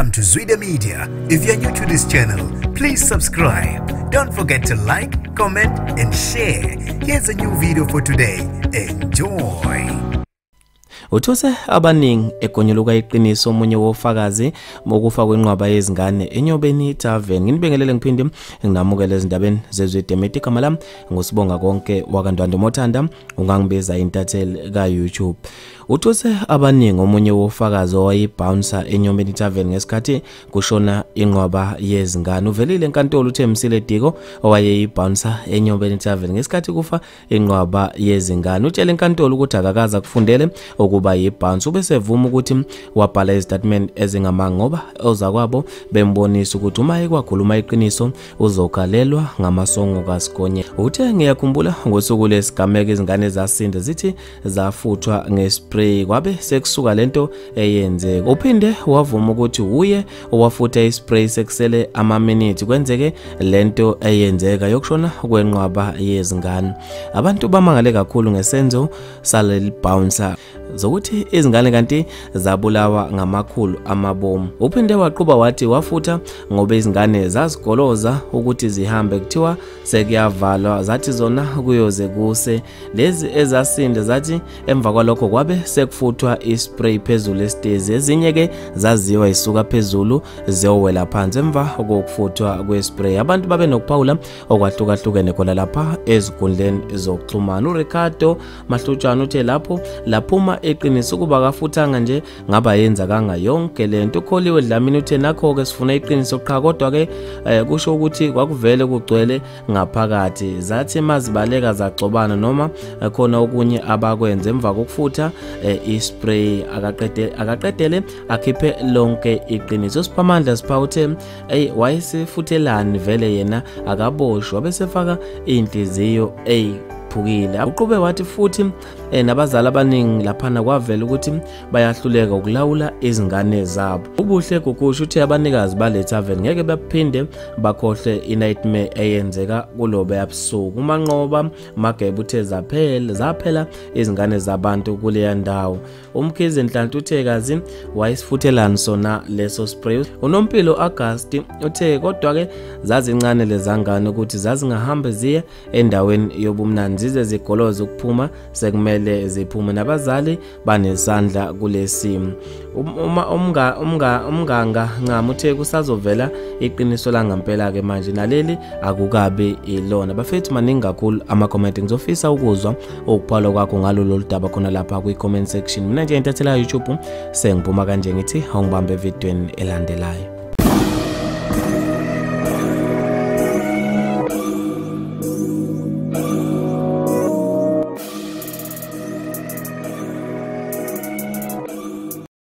Welcome to Zwida Media. If you're new to this channel, please subscribe. Don't forget to like, comment, and share. Here's a new video for today. Enjoy. Uthuse abaningi egonyuluka iqiniso omunye wofakazi bokufa kwenqwaba yezingane eNyobeni Tavern. Nginibingelele ngiphinde nginamukele ezindabeni zeZwide Media. Igama lami nguSibonga Konke wakaNdwandwe Mothanda, ungangibiza intatheli ka YouTube. Uthuse abaningi omunye wofakazi owayibouncer eNyobeni Tavern ngesikhathi kushona inqwaba yezingane. Uvelile enkantolo uThembisile Diko owayeyibouncer eNyobeni Tavern ngesikhathi kufa inqwaba yezingane. Utshele enkantolo ukuthi akakaze kufundele ukuba yibouncer. Ubesevuma ukuthi wabhala izitatimende ezingamanga ngoba ozakwabo bembonisa ukuthi uma ekwakhuluma iqiniso uzokhalelwa ngamasongo kaSigonye. Uthe ngiyakhumbula ngosuku lesigameko izingane zasinda zithi zafuthwa ngespray kwabe sekusuka lento eyenzeka. Uphinde wavuma ukuthi uye owafutha ispray sekusele amaminithi kwenzeke lento eyenzeka yokushona kwenqwaba yezingane. Abantu bamangale kakhulu ngesenzo saleli bouncer zokuthi izingane kanti zabulawa ngamakhulu amabomu. Uphinde waqhuba wathi wafutha ngoba izingane zazigoloza ukuthi zihambe, kuthiwa sekuyavalwa, zathi zona kuyoze kuse. Lezi ezasinda zathi emva kwalokho kwabe sekufuthwa ispray phezulu esitezi, ezinye ke zaziwa isuka phezulu ziyowela phansi emva kokufuthwa kwespray. Abantu babe nokuphawula okwahlukahlukene khona lapha ezinkundleni zokuxhumana. uRicardo Mahlutshana uthe lapho laphuma iqiniso kuba kafuthanga nje ngaba yenza kanga yonke lento. Ukholiwe Dlamini uthe nakho ke sifuna iqiniso qha, kodwa ke kusho ukuthi kwakuvele kugcwele ngaphakathi, zathi mazibaleka zaxobana noma khona okunye abakwenza emva kokufutha ispray. Akaqedele akhiphe lonke iqiniso. Siphamandla Sipha uthe wayesefuthelani vele yena akaboshwa, besefaka inhliziyo eyiphukile. Uqhube wathi futhi nabazali abaningi laphana kwavela ukuthi bayahluleka ukulawula izingane zabo. Ubuhle Gukusho uthe abanikazi bale tavern ngeke baphinde bakhohle inightmare eyenzeka kulobe yabusuku. UManqoba Magebe uthe zaphela izingane zabantu kuleya ndawo. UMkhize Nhlanhla uthe kazi wayesifuthelani sona leso spray. UNompilo August uthe kodwa ke zazincane lezangane ukuthi zazingahambe ziye endaweni yobumnandi zize zigoloze ukuphuma sekumele ziphume, nabazali banesandla kulesimo. Umnganga Ncama uthe kusazovela iqiniso langampela ke manje naleli akukabi ilona. Bafethu maningi kakhulu ama comment, ngizofisa ukuzwa ukuphalwa kwakho ngalo lolu daba khona lapha kwi comment section. Mina nje intathela YouTube sengiphuma kanje ngithi awungibambe evidweni elandelayo.